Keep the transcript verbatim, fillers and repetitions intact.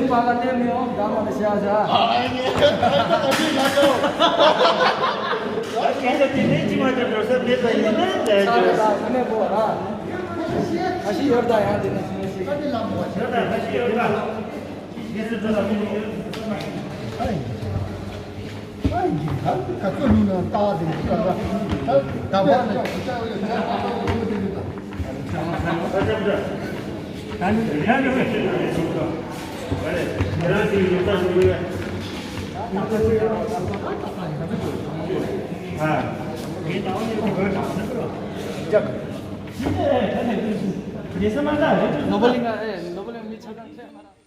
མ་ལ་གནས་མི་འོང་། དགའ་མ་ལ་བྱ་བྱ། ཨ་ནི་ཨ་ནི་ཨ་ནི་ལ་ཀའོ། ཨ་ཁྱེད་ཚོ་དེ་ནས་ཅི་མ་ཅི་འགྲོ་ས་མེད་པ་ཡིན་ན་ལས་ཆ་རེད་ལ་ངོ་ནས་གོ་ར། ཨ་ཤི་ཡོད་ད་ཡང་དེ་ནས་ཤི་ཤི། ཨ་ནི་ལ་མོ་ཆ་ད་ཨ་ཤི་ཡོད་ད། ཤི་ཤི་ད་ལ་མོ་ཡོད། ཨ་ཡིན་ད་ག་ཚོད་ལུས་ན་ལྟ་དེ་ད་ད་བ་ལ་ད་ད་བ་ལ་ད་ད་ད་ད། ནོ་བོ་ལིང་ཨེ། ནོ་བོ་ལིང་མི་ཆ་ཚང་ཚད་མ་རག